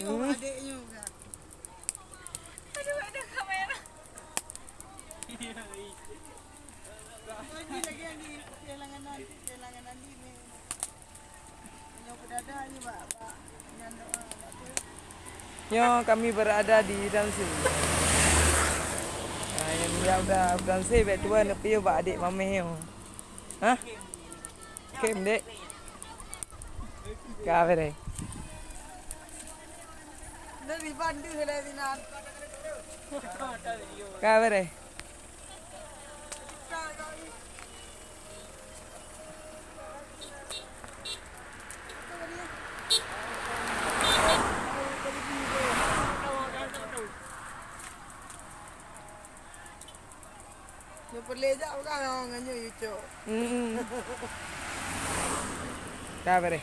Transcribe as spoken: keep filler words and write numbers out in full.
Adék nyoe ka. Aduh, ada kamera. Lagi, lagi, lagi. Okey, langganan, okey, langganan ni. Nyoe berada ni, Pak, Pak. Nyan doa, Pak. Nyoe kami berada di Dansei. Ah, nyang dia udah Dansei, bèk tuan nepiôh bak adék mamèh nyoe. Hah? Oke, Dek. Ka bereh. Dari Bandung lah sinan. Ka bereh. Nyoe peureulèe jak peugah ngon nyoe yucok. Hmm. Ka bereh.